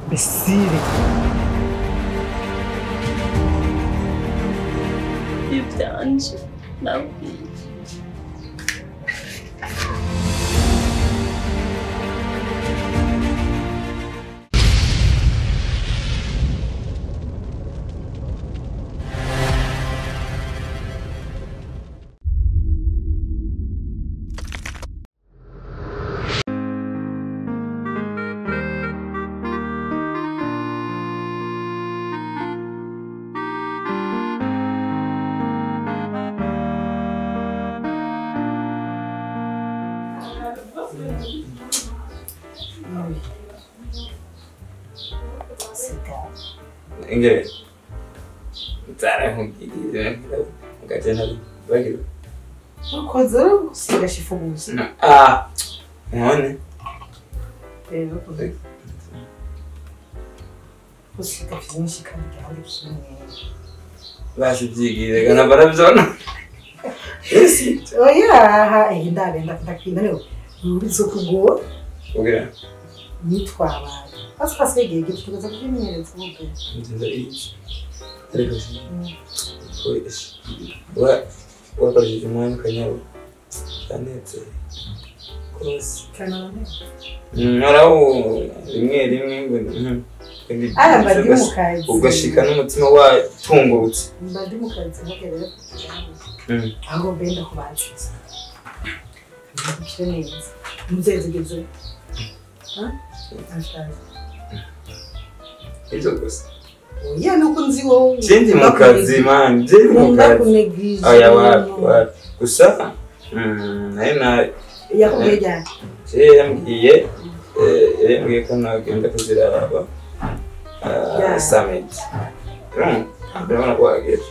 Imbesire. Ibyanje nabwiye. Ingere Ukoze gusiga shifu gusa. Ah, none. Rero ukoze. Gusiga byinshi kandi kandi kimwe. Basi byigire kana barabyona. Esi. Oya, ndabe ndakwinda rero. Bizokugora. Ugira. Nitwabaye. Basi twasigaye igihe tukaza kubimenyereza ubwo. Nziza iki. Ariko wa wakoresheje umwanya ukanyaruka cyanetse rwose nkoraho rimwe rimwe ugashika n'umutima watungurutse mba ndi mu kazi ntugerere aho benda kubanziza ndikire neza muzezegeze ibyo gusa. Oya nuko nzi wowe. Sindi mu kazi man, ndi mu kazi. Oya wapi wapi. Gusa naye na yakubwiye ryari? Je yambwiye yambwiye ko nagenda kuziraba summit. Ndabona ko wageze.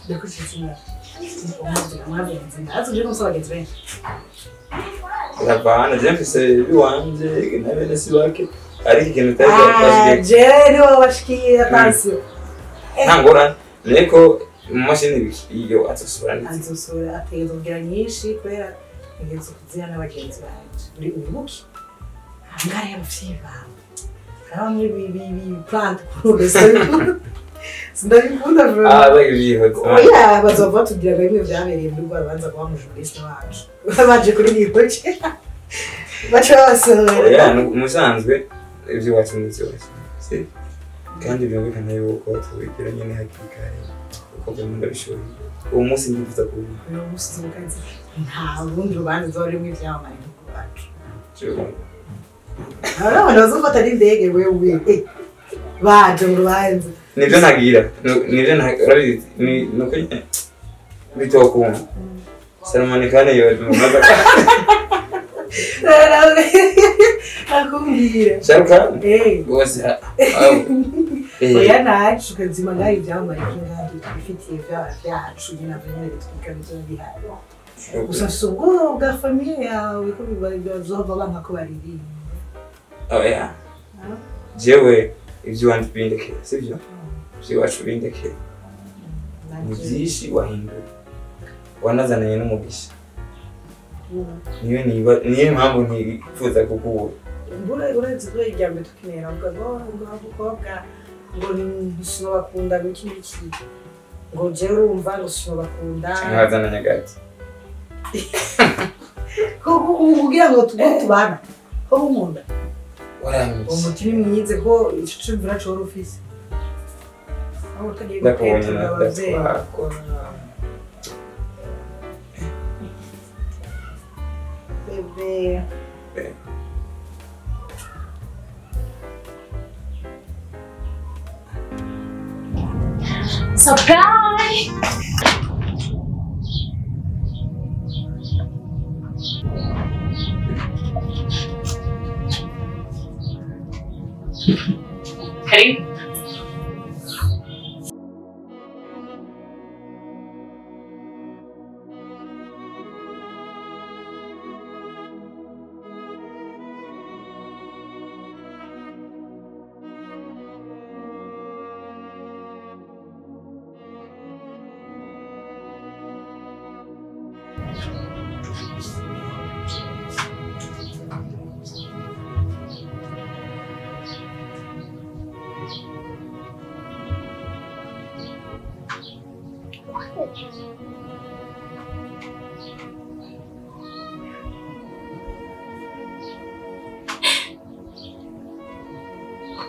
Ndakushimira. Azi uje kumusaba bagenzi benshi. Urabana je mfise biwanje na bene si bake. Ariko ikintu utari je niwe washikiye atasiyo. Nta ngorane niko mu mashini iyo azosura neza. Azosura ategerezwa kugira nyinshi kubera ntegerezwa kuziha n'abagenzi banje. Uri ubuki ngare y'abavyeyi bawe hari bamwe bi plant kurugese sindabikunda vraiment. Ah bagivyihoza. Oya bazova batubwira ngo bimwe vyabereye muri rwa rubanza rwa mujuriste wacu baje kuri nipoce baca basohora. Oya musanzwe ibyo wacu n'ibyo wacu si kandi byumvikana yuko tubigira nyine hakiri kare kuko bimwe ndabishoboye. Uwo munsi ndifuza kuba uwo munsi ukazi nta rundi rubanza ruzoba rurimo ivyamamare nk'urwacu. Hari abantu bazofata n'indege wewe baje mu rubanza. Nivyo nagira nivyo urabizi nuko bitokunda Salomon Kane yo Nakubwira. Sharuka? Bose. Oya nacu ukazima ngaho ivyamamare nk'ingandi tubifitiye vyacu nyine navyo nyene bitwika bizoba bihari. Gusa si ubwoba bwa famiye yawe ko bazohava banka ko baririmba. Oya. Jewe ivy'iwanje bindekeye, sivyo? Ivy'iwacu bindekeye. Ni vyinshi wahindura. Wanazananye n'umugisha. Niyo niba niyo mpamvu ntifuza kukubura. Urazi ko irya mbere tukinera avuga ngo abakobwa ngo sinobakunda ngo iki n'iki ngo jewe urumva ngo sinobakunda. Nkazana Nyagati. Ko kugira ngo tubana ko nkunda. Waranyuze. Umutima mwize ko ico cimvura co wari ufise. Aho utagiye gutetura abavyeyi. Bébé. Surprise! Ready?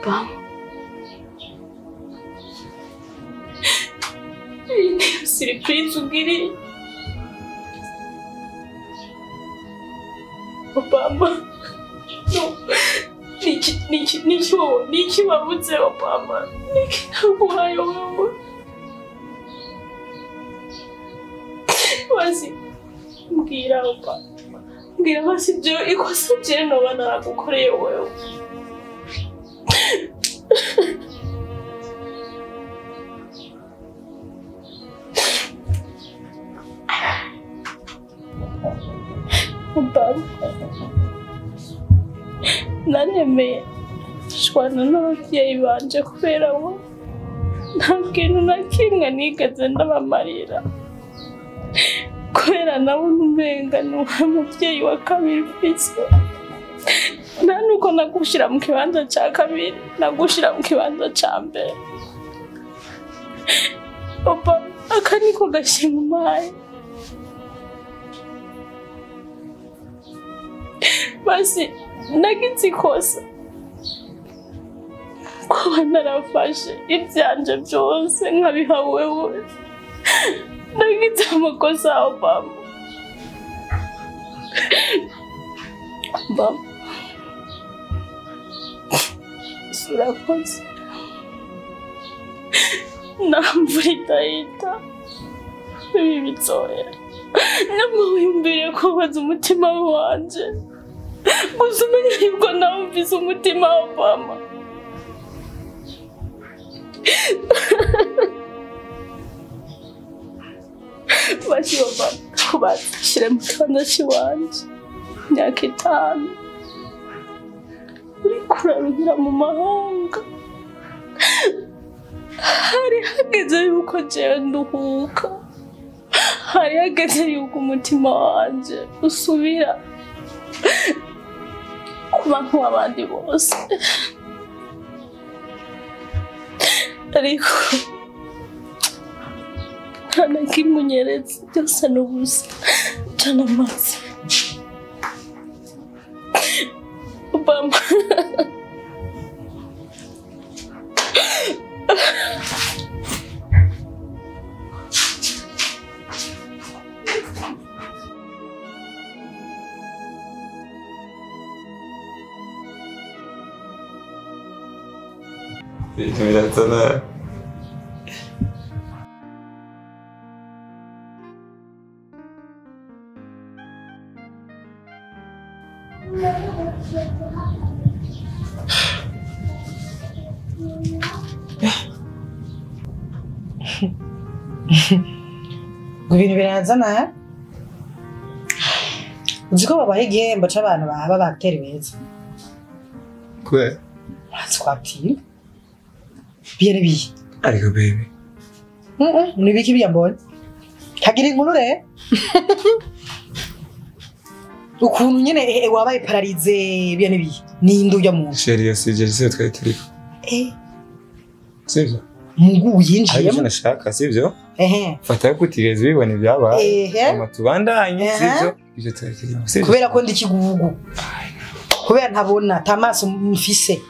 Obama. Iyi niyo surprise ugiriye. Obama. No. Niki wowe, niki wabuze Obama. Niki naguhaye wowe. Basi mbwira Obama. Mbwira basi jewe ikosa jewe noba naragukoreye wewe. Obama. Naremeye shwana n'ababyeyi banje kubera bo nta kintu na kimwe nigeze ndabamarira kubera nabo umenga ni umubyeyi wa kabiri mfise. Nta nuko nagushira mu kibanza ca kabiri, nagushira mu kibanza ca mbere. Obama, aka niko gashimwe umpaye. Basi nagize ikosa kuba narafashe ivyanje vyose nkabiha wewe. Nagize amakosa Obama. Obama, urakoze. Nta mvura idahita, ibi bizohera. Nyamara wiyumvire kubaza umutima wanje. Gusa umenye yuko nawumvise umutima wa Obama. Basi Obama, kubaza shira mu kibanza ciwanje imyaka 5 uriko uraruhira mu mahanga. Hari hageze yuko jewe nduhuka, hari hageze yuko umutima wanje usubira kuba nk'uw'abandi bose. Ariko nta na kimwe unyeretse, byose ni ubusa, canamaze. Obama. Ibintu birazana. Ngo ibintu birazana. Uzi ko babaha igihembo c'abantu baba batera beza. Kubera? Twaptiye. Biye biye. Ariko baby. Ni biki biyambonye? Kagira inkuru re. Ukuntu nyene wabaye pararize biye biye. Ni indurya muntu. Chérie, si je sais twari turiko. Sivyo? Mungu yinjiyemo. Ariko nashaka sivyo? Ehe. Fata ko utigeze ubibona ibyabaye. Hama tubandanye sivyo? Ivyo twari turimo. Sivyo? Kubera ko ndi kigugu. Kubera ntabona atamaso mfise.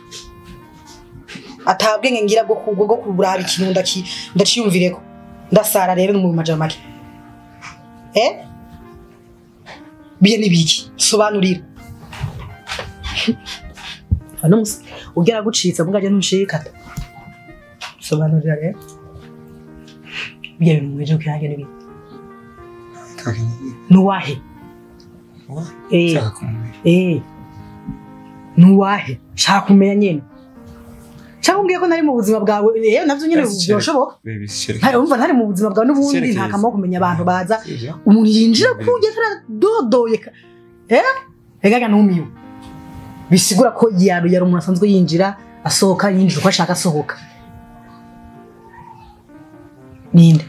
Atabwenge ngira bwo kugwa kuraba ikintu ndaciyumvireko. Ndasara rero mu majama make. Biye nibiki? Sobanurira. Hano musi ugera gucitsa mugaje ntushika. Sobanurira rero. Biye bimweje kuyange nibiki? Nuwahe? Shaka kumenya. Nuwahe? Shaka kumenya nyene. Cyangwa umbwiye ko nari mu buzima bwawe, navyo nyene byoshoboka. Ntari umva ntari mu buzima bwawe n'ubundi nta kamaro kumenya abantu baza. Umuntu yinjira kujya taradodoye. Egaga ntumiwe. Bisigura ko yari umuntu asanzwe yinjira, asohoka, yinjira uko ashaka asohoka. Ninde?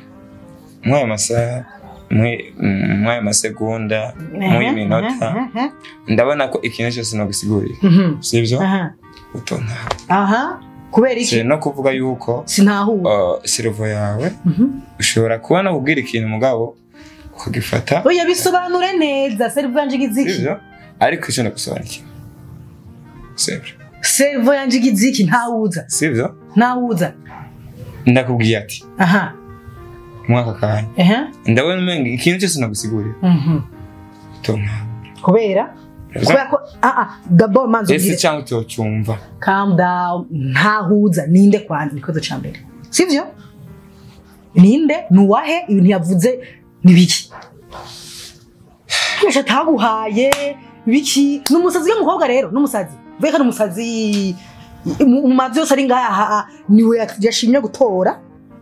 Mwaye masaha, mwaye masegonda, mwaye minota. Ndabona ko ikintu cyose nogusigurira. Sivyo? Utona. Aha. Kubera iki? No kuvuga yuko sinahura cerveau yawe ushobora kuba no kubwira ikintu mugabo ukagifata. Oya bisobanure neza, cerveau yanje igiziki. Ariko icyo nagusobanukira. Sivyo. Cerveau yanje igiziki ntawuza. Sivyo? Ntawuza. Ndakubwiye ati. Aha. Mwaka kanya. Aha. Ndabona umenga ikintu cyose nagusigurira. Tonka. Kubera? Kubera ko d'abord manzo ese cyangwa utocyumva. Calm down, ntahuza ninde kwanza nikozo ca mbere. Sivyo? Ninde nuwahe ibintu yavuze nibiki? Yesha taguhaye biki? Numusazi w'umukobwa rero, numusazi. Veka numusazi mu mazu yose ari ngaha niwe yashimye gutora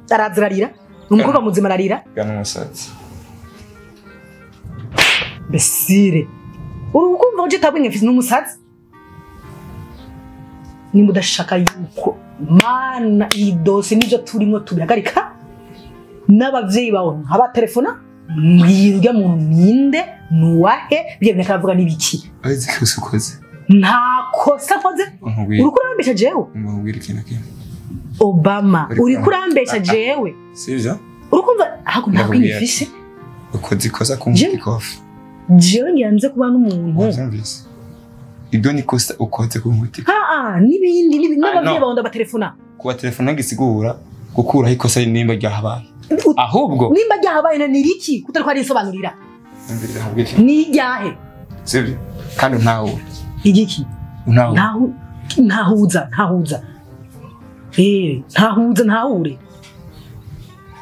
arazirarira. Umukobwa muzima ararira. Numusazi. Besire. Urukumva uje tabwenge mfise numusazi. Nimba udashaka yuko mana idose nivyo turimo tubihagarika n'abavyeyi bawe nk'abatelefona mbwirwa mu ninde nuwahe byo nakavuga nibiki. Azi ko ukoze. Nta kosa nkoze. Uriko urambesha jewe? Mbwira ikintu kimwe. Obama uriko urambesha jewe? Sivyo? Urukumva hako nta kwinifishe. Ukoze ikosa kumutikofa. Jewe ngiranze kuba n'umuntu. Wavyumvise? Ibyo ni kosa ukoze kumutikofa. Nibindi n'abavyeyi bawe ndabatelefona. Kuba telefona gisigura gukuraho ikosa nimba ryahabaye. Ahubwo nimba ryahabaye ni riki kutari ko ari insobanurira. Ni ryahe? Sivyo? Kandi ntawe. Igiki? Ntawe. Ntahuza, ntahuza. Ntahuza ntahure.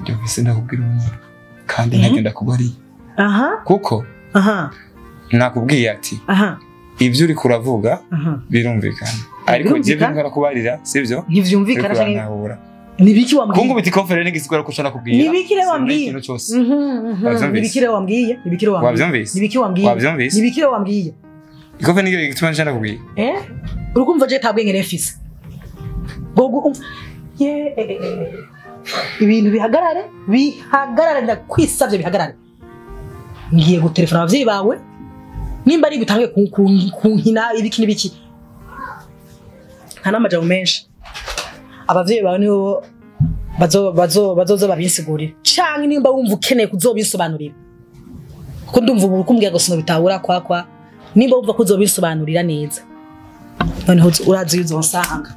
Ndumvise ndakubwira umuntu kandi ntagenda kubari. Aha. Kuko aha. Nakubwiye ati. Aha. Ibyo uri kuravuga birumvikana. Ariko je byo ngara sivyo? Ntivyumvikana cyane. Nibiki wambwiye? Kungu biti konference ngisigura ko ushaka kubwira. Nibiki re wambwiye? Nibiki re wambwiye? Nibiki re wambwiye? Nibiki wambwiye? Nibiki re wambwiye? Ikofe niyo igituma nshaka kubwira. Urukumva je tabwenge refise. Gogo ye ibintu bihagarare, bihagarare ndakwisavye bihagarare. Ngiye gutelefona abavyeyi bawe nimba ari bitange kunkina ibiki nibiki. Nta namajambo menshi. Abavyeyi bawe nibo bazoza babinsigurira canke nimba wumva ukeneye kuzobisobanurira. Kuko ndumva ubu kumbwira ngo sinobitahura kwa nimba wumva kuzobisobanurira neza. Noneho urazi uzonsanga.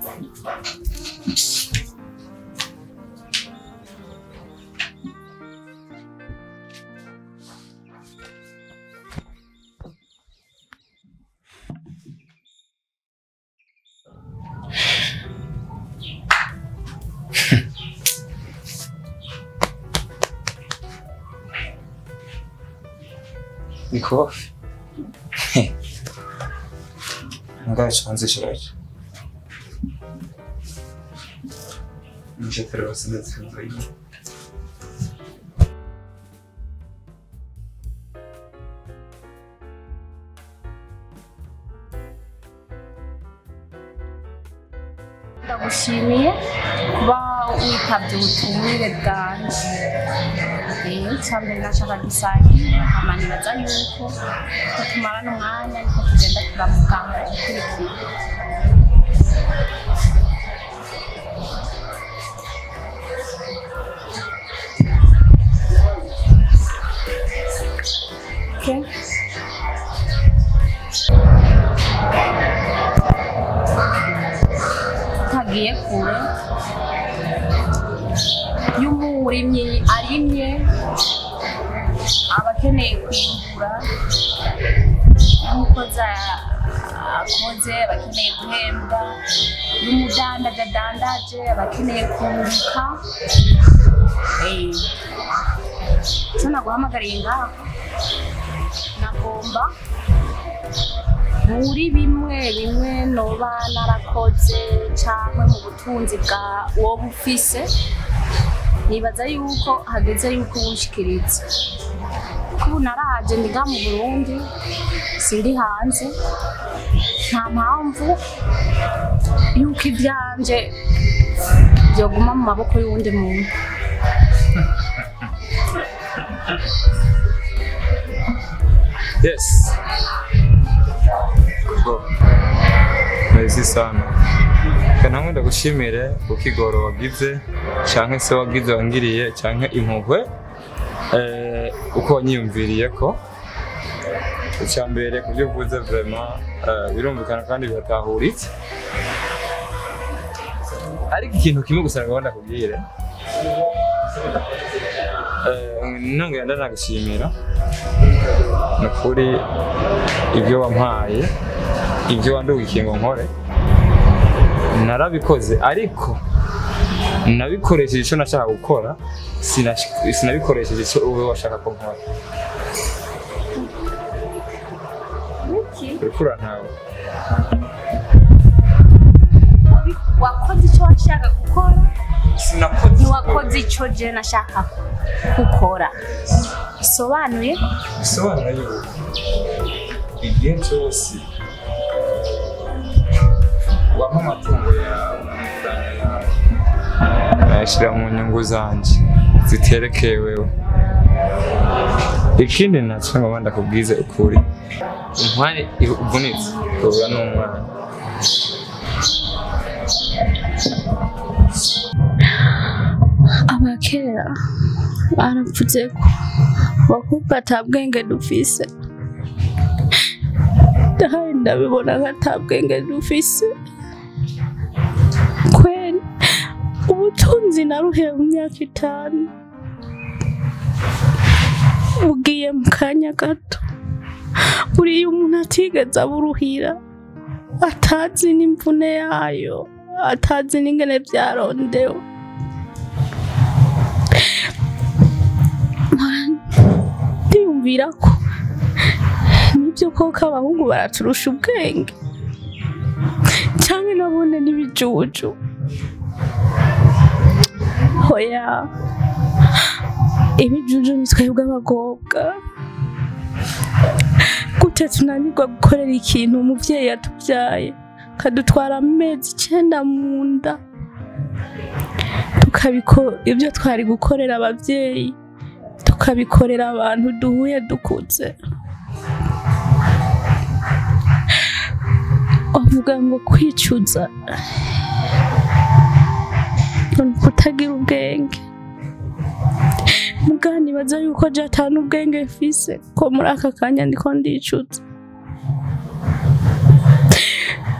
Nikofi. Ngacho shiraje. Nje sinzi. Ndagushimiye kuba witabye ubutumire bwanje. Icambere nashaka dusangira hama nibaza yuko ko tumarana umwanya niko tugenda turamuganga ukurikira. Okay. Tagiye kure y'umurimyi arimye abakeneye kwimbura, n'umukozi akoze abakeneye guhembwa, n'umudandaje adandaje abakeneye kunguka. Ico naguhamagariye ngaho nagomba muri bimwe bimwe noba narakoze canke mu butunzi bwa woba ufise, nibaza yuko hageze yuko ubunshikiriza. Kuko ubu naraje ndi ngaha mu Burundi, sindi hanze, nta mpamvu yuko ivyanje vyoguma mu maboko y'uwundi muntu. Yes. Go. Merci sana. Kanamwe ndagushimire ukigoro wagize canke se wagize wangiriye canke impuhwe uko wanyiyumviriye ko icyambere kubyo uvuze vraiment birumvikana kandi biratahuritse ariko ikintu kimwe gusa ngomba ndakubwire nongera ndanagushimira nukuri ibyo wampaye ibyo wandugikiye ngo nkore narabikoze ariko nabikoresheje icyo nashaka gukora sinabikoresheje icyo ube washaka ko nkora. Urikura ntawe wakoze icyo washaka gukora ntiwakoze icyo je nashaka gukora bisobanuye bisobanura yuko igihe cyose wampa amatungo yawe amafaranga yawe nayashyira mu nyungu zanje ziterekeye wewe. Ikindi nacyo ngomba ndakubwize ukuri inkware ivunitse ubura n'umwana. Abakera baravuze ko abakobwa ata bwenge dufise, ndahaye ndabibona ko ata bwenge dufise kweli. Ubutunzi naruhiye mu myaka 5 bugiye mu kanya gato. Buriya umuntu atigeze aburuhira, atazi n'imvune yayo, atazi n'ingene byarondewe. Ndiyumvira ko nibyo koko abahungu baraturusha ubwenge canke nabone n'ibijuju. Hoya ibijuju ni twebwe abakobwa. Gute tunanirwa gukorera ikintu umuvyeyi yatubyaye akadutwara amezi 9 mu nda, tukabikora ibyo twari gukorera abavyeyi tukabikorera abantu duhuye dukuze. Avuga ngo kwicuza kutagira ubwenge. Mugani baza yuko je atanu ubwenge mfise ko muri aka kanya ndiko ndicuza.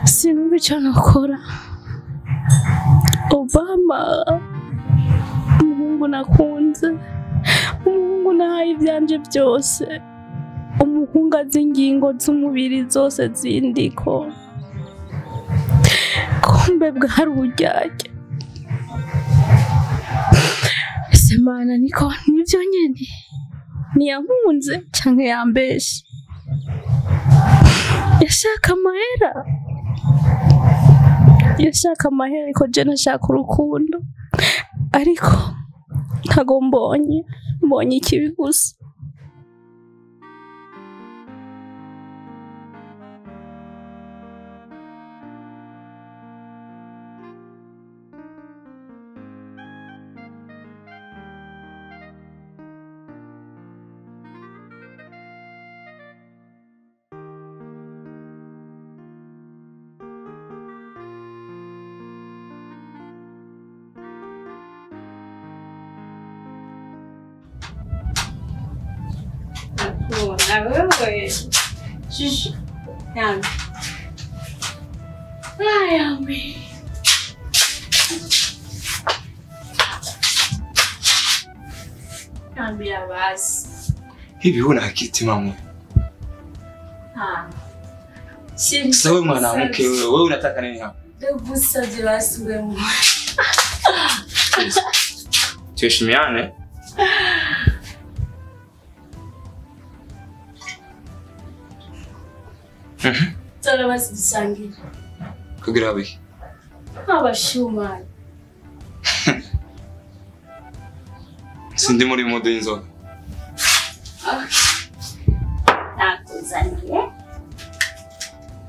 Sinumva ico nokora. Obama umuhungu nakunze, umuhungu nahaye ivyanje byose, umuhungu azi ingingo z'umubiri zose zindiko, kumbe bwari uburyarya. Semana niko nivyo nyene ntiyankunze canke yambeshe, yashaka amahera, yashaka amahera ariko je nashaka urukundo, ariko ntago mbonye ikibi gusa. Wewe shushu yangu ayami ambia basi. Hivi huna akili timamu? Sasa wewe mwanamke wewe unataka nini hapa? Ndagusabye basi wewe. Tuheshimiane. Tala basi dusangire. Kugira biki? Abashumani. Sindi muri modo y'inzoga. Nakuzaniye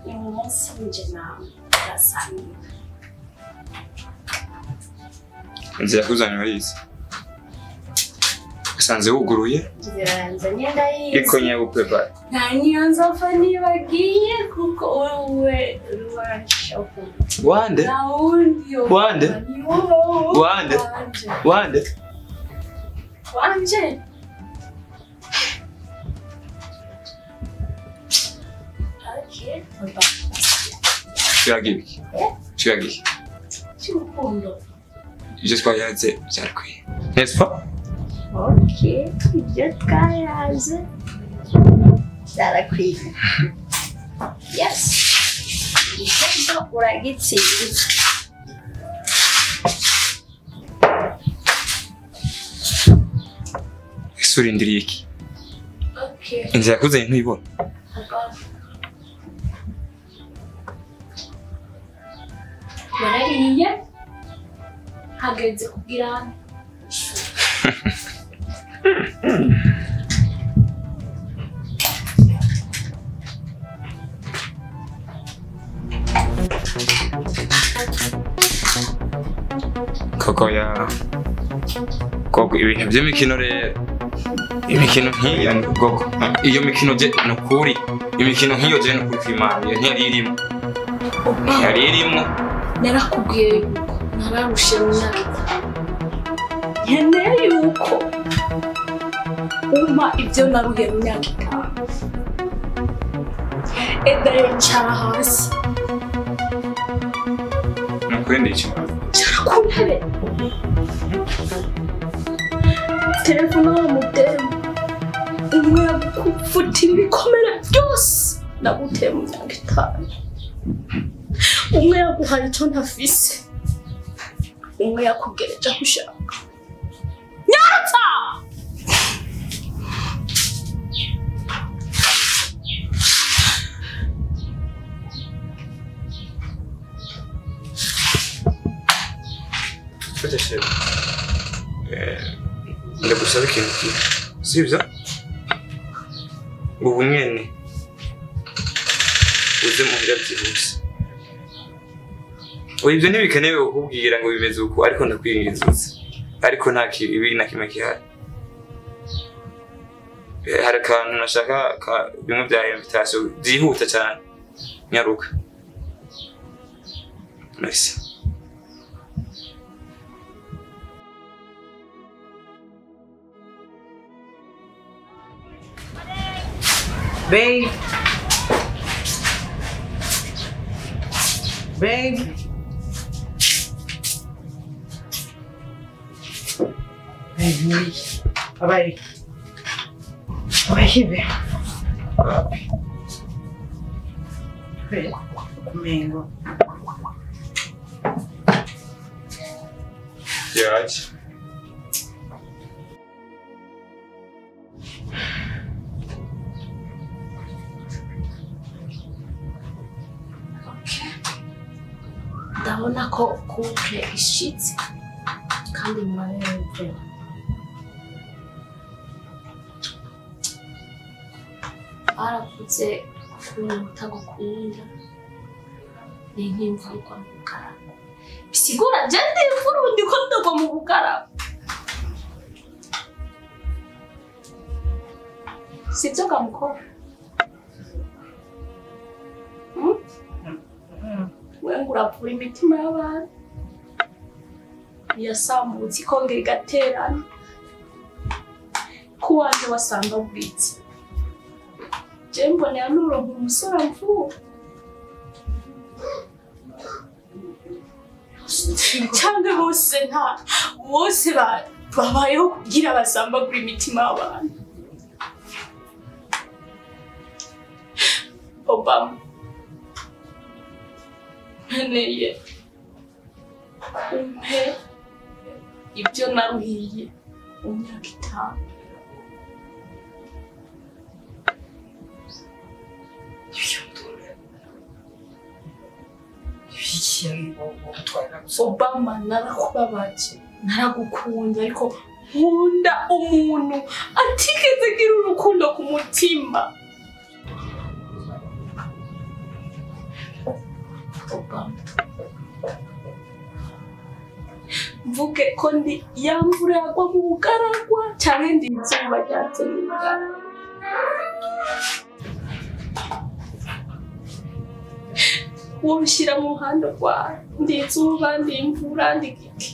uyu munsi nje nawe turasangira. Inzira yakuzaniye urayizi? Usanze wuguruye? Inzira yanzanye ndayizi. Iko nyabupepa. Nta niyo nzopfa nibagiye kuko wewe ruwasha ukunda. Wande? Nawundi. Wande? Ni wowe. Wande? Wande? Wanje. Okay. Tuyagiye iki? Tuyagiye. Cy'urukundo. Ibyo twayanze byarakwiye. N'est-ce pas? Okay, ibyo twayanze byarakwiye. Yes. Igitego uragitsinze. Ese urindiriye iki? Okay. Inzira yakuzanye ntuyibona. Warariye hageze kugira Koko ya koko ibintu by'imikino rero imikino nk'iyo ni koko iyo mikino je nukuri imikino nk'iyo je nukuri kw'Imana iyo ntiyari irimo ntiyari irimo. Narakubwiye yuko nararushe mu myaka itanu nkeneye yuko umpa ibyo naruhiye mu myaka itanu. Edayo ncara hasi. Nukuri ndicara. Ncara ku ntebe. Telefone wa mudemu umwe yagufutira ibikomere byose naguteye mu myaka itanu. Umwe yaguhaye icyo ntafise, umwe yakugereje aho ushaka. Nyarutsa! Fata shebe. Ndagusaba ikintu kimwe, sibyo? Ubu nyene uze muhira byihuse. Oya ibyo ntibikenewe kukubwira ngo bimeze uku, ariko ndakwinginze uze. Ariko nta ibi na kimwe gihari. Hari akantu nashaka bimwe bya invitation byihuta cyane. Nyaruka. Merci. Babe. Babe. Babe. Abaye. Abaye. Babe. Kumengo. Yaje. Ndabona ko couple ishitse kandi muraberewe. Baravuze ukuntu utagukunda ni nk'imvura igwa mu bugaragwa. Bisigura je ndi imvura ubu ndiko ndagwa mu bugaragwa. Sibyo ga mukobwa? Wengu uravura imitima y'abantu yasambutse ikongera igaterana ko wanje wasambaguritse. Je mbonera nuronka umusore amvura cyangwa bose nta bose babayeho kugira basambagura imitima y'abantu. Obama nkeneye umpe ibyo naruhiye mu myaka itanu. Obama narakubabaje, naragukunze, ariko nkunda umuntu atigeze agira urukundo ku mutima. Obama mvuge ko ndi ya mvura yagwa mu bugaragwa cyangwa ndi izuba ryatse mu bugaragwa. Wonshyira mu ruhando rwawe, ndi izuba, ndi imvura, ndi igiti.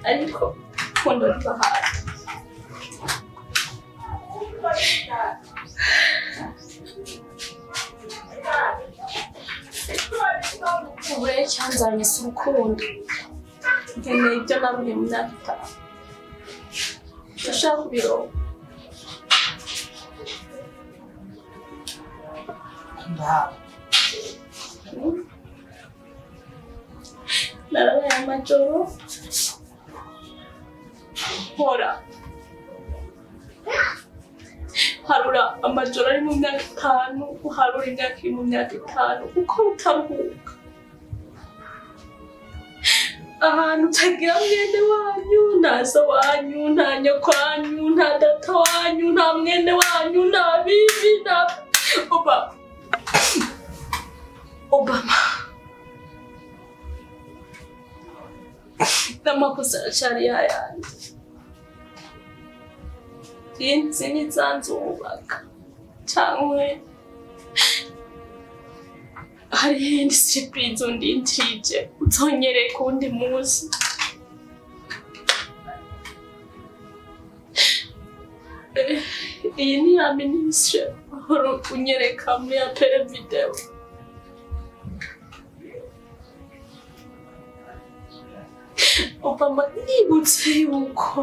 Ariko urukundo ntibahari. Ubu rero icyanzanye si urukundo, nkeneye ibyo nabonye mu myaka 5. Ndashaka kubironka. Narabaye amajoro nkora harura amajoro ari mu myaka 5, uharura imyaka iri mu myaka 5 uko utaruhuka. Ahantu utagira mwene wanyu, nta so wanyu, nta nyokwanyu, nta data wanyu, nta mwene wanyu, nta bibi, nta Obama. Obama. N'amakosa aracyari yayandi. Inzi n'izanzubaka cyangwa hari iyindi surprise undindirije uzonyereka uwundi munsi. Iyi ni ya minisitiri uhora unyereka muri ya pere videwo. Obama, nibutse yuko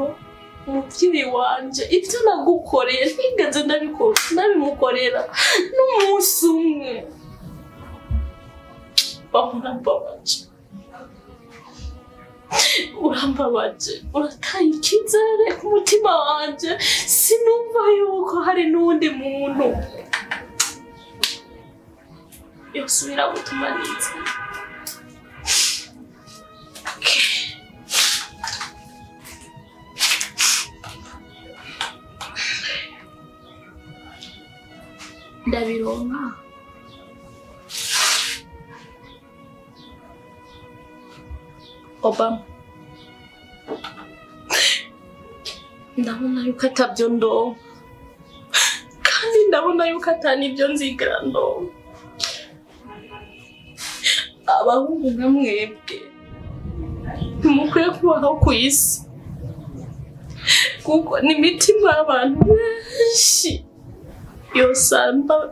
umubyeyi wanje ibyo nagukoreye ntigeze ndabimukorera n'umunsi umwe. Urambabaje, urambabaje, urataye icyizere ku mutima wanje. Sinumva yuko hari n'uwundi muntu yosubira gutuma nizera. Ndabironka. Obama, ndabona yuko atabyo ndonka, kandi ndabona yuko atanibyo nzigera ndonka. Abahungu nka mwebwe ntimukwiye kubaho ku isi, kuko ni imitima y'abantu benshi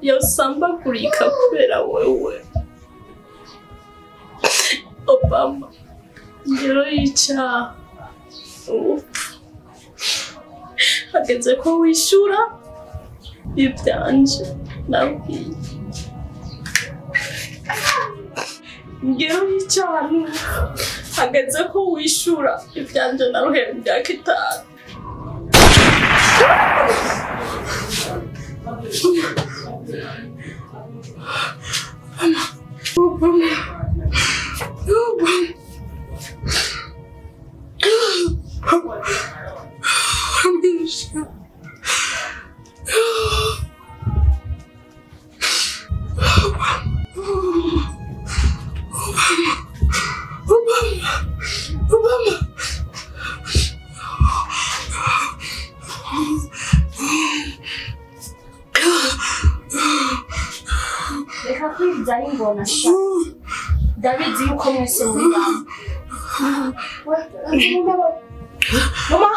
yosambagurika kubera wewe. Obama, ingero y'icyaha urupfu. Hageze ko wishyura ibyanje nabwiye. Ingero y'icyaha hageze ko wishyura ibyanje naruhera imyaka 5. Obama, Obama, Obama, Obama. Reka kwiriza ingona sha. Ndabizi yuko mwese muri bamwe. Numa!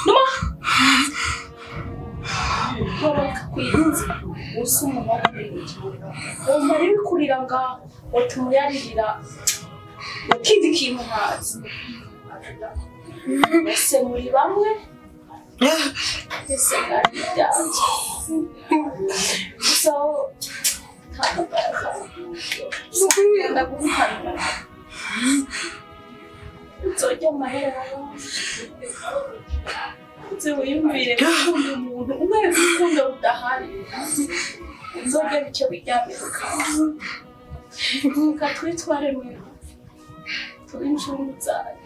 Numa! Reka kwiriza. Usi umuntu wo kurira. Umara ibikurira ngaho, utuma uyaririra ikindi kintu ntazi. Mwese muri bamwe, mwese mwari ibyanje. Gusa ndaguhanura. Nzojya amahera uze wiyumvire gukunda umuntu umwereka urukundo rudahari. Nzojya bike wiryamira ukaza twitware mwe turi incungu zanyu.